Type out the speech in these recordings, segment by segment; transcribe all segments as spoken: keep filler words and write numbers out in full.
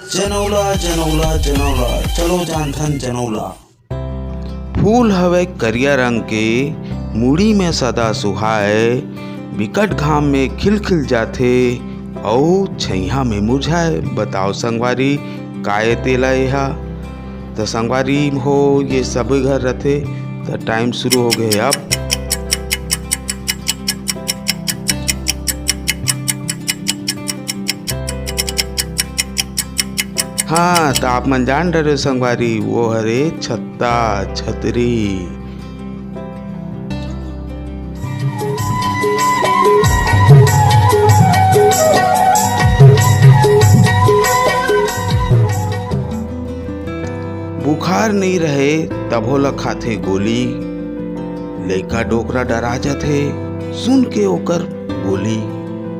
जनौला, जनौला, जनौला, चलो जानथन जनौला। फूल हवय करिया रंग के, मुड़ी में सदा सुहाय, बिकट घाम में खिलखिल जाथे, अउ छइहां में मुरझाय। बताओ संगवारी, का ए तेला एहा? त संगवारी हो, ये सबे घर रथे। त टाइम शुरू हो गए अब। हाँ, त आप मन जान डरे संगवारी, वो हरे छत्ता, छतरी। बुखार नइ रहे तभो ल खाथे गोली। लइका डोकरा डरा जाथे सुन के ओकर बोली।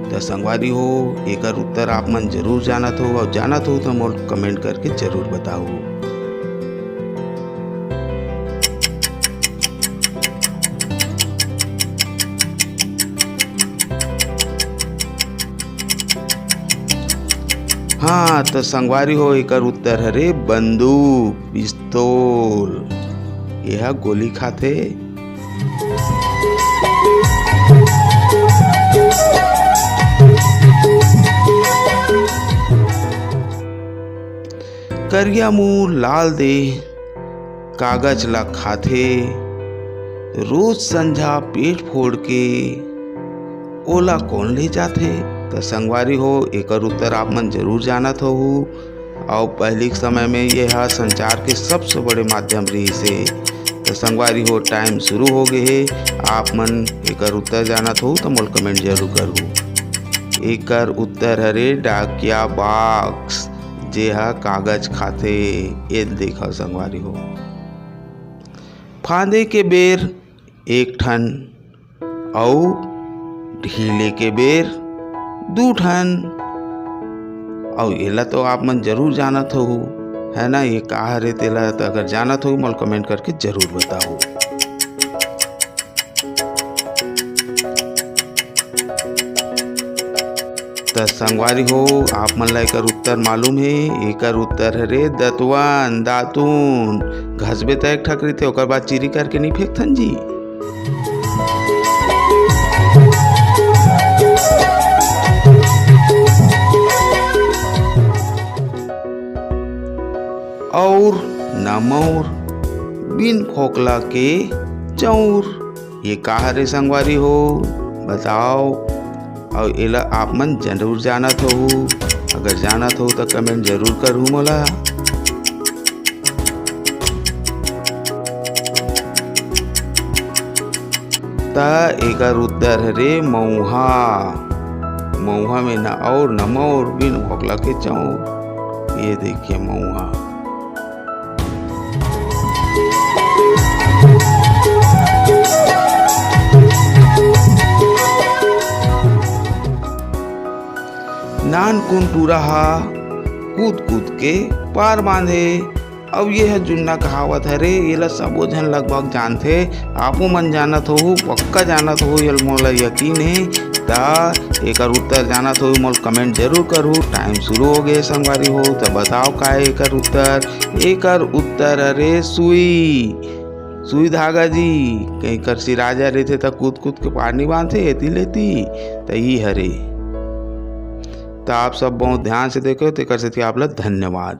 त संगवारी हो, एकर उत्तर आप मन जरूर जानत हो, अउ जानत हो त मोर कमेंट करके जरूर बताओ। हाँ, त संगवारी हो, एकर उत्तर हरे बंदूक, पिस्तौल। एहा गोली खाथे। करिया मुंह लाल देह, कागज ला खाथे, रोज संझा पेट फोड़ के ओला कौन ले जाथे? त संगवारी हो, एकर उत्तर आप मन जरूर जानत होहू। अउ पहिली के समय में ये ह संचार के सबसे बड़े माध्यम रिहिस हे। त संगवारी हो, टाइम शुरू हो गे हे। आप मन एकर उत्तर जानत होहू त मोल कमेंट जरूर करहू। एकर उत्तर हरे डाकिया बॉक्स, जे ह कागज खाथे। ये देखा संगवारी हो, फांदे के बेर एक ठन अउ ढीले के बेर दू ठन। अउ एला तो आप मन जरूर जानत होहू, है ना? ये का हरे तेला तो अगर जानत होहू, मोला कमेंट करके जरूर बताओ। त संगवारी हो, आप मन ला एकर उत्तर मालूम हे? एकर उत्तर हरे दतवन, दातुन। घसबे त एक ठक रहिथे, ओकर बाद चिरी करके नइ फेंकथन जी। अउर न मउर, बिन खोखला के चउर। ये का हरे संगवारी हो, बताओ। अउ एला आप मन जरूर जानत होहू, अगर जानत होहू त कमेंट जरूर करहू मोला। त एकर उत्तर हरे मउहा। मउहा में न अउर न मउर, बिन भोकला के चउर। ये देखिए मउहा। नानकुन टूरा हा कूद कूद के पार बांधे। अब ये ह जुन्ना कहावत हरे, एला सबो झन लगभग जानथे। आपो मन जानत होहू, पक्का जानत होहू, ये मोला यकीन हे। त एकर उत्तर जानत होहू, मोला कमेंट जरूर करहू। टाइम शुरू हो गए संगवारी हो, त बताओ का हे एकर उत्तर? एकर उत्तर हरे सुई। सुई धागा जी, कहीं कर सिराजा रहिथे त कूद कूद के पार नइ बांधथे, एती लेती, त ई हरे। त आप सब बहुत ध्यान से देखे, तेकर सेती आप ला धन्यवाद।